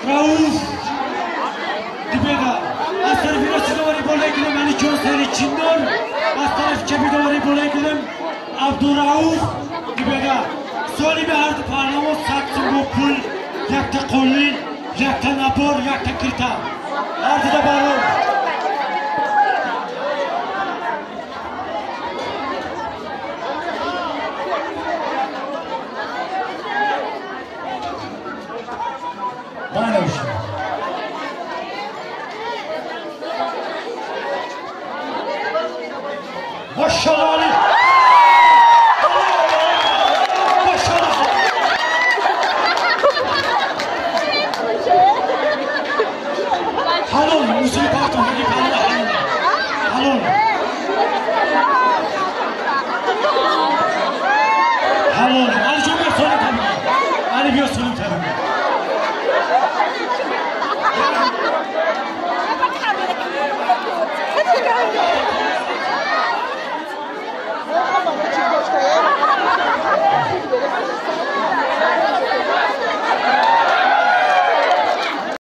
Рауф Дибеда. Аз тарафи рости довари болои гилем Алиҷон Сари Чиндор, аз тарафи чапи довари болои гилем Абдурауф Дибеда. Соҳиби ҳарду паҳлавон 100 сум бо пул, якта қолин, якта набор, якта кирта. Ҳардуда барор. Maşallah Ali. Maşallah. Halol.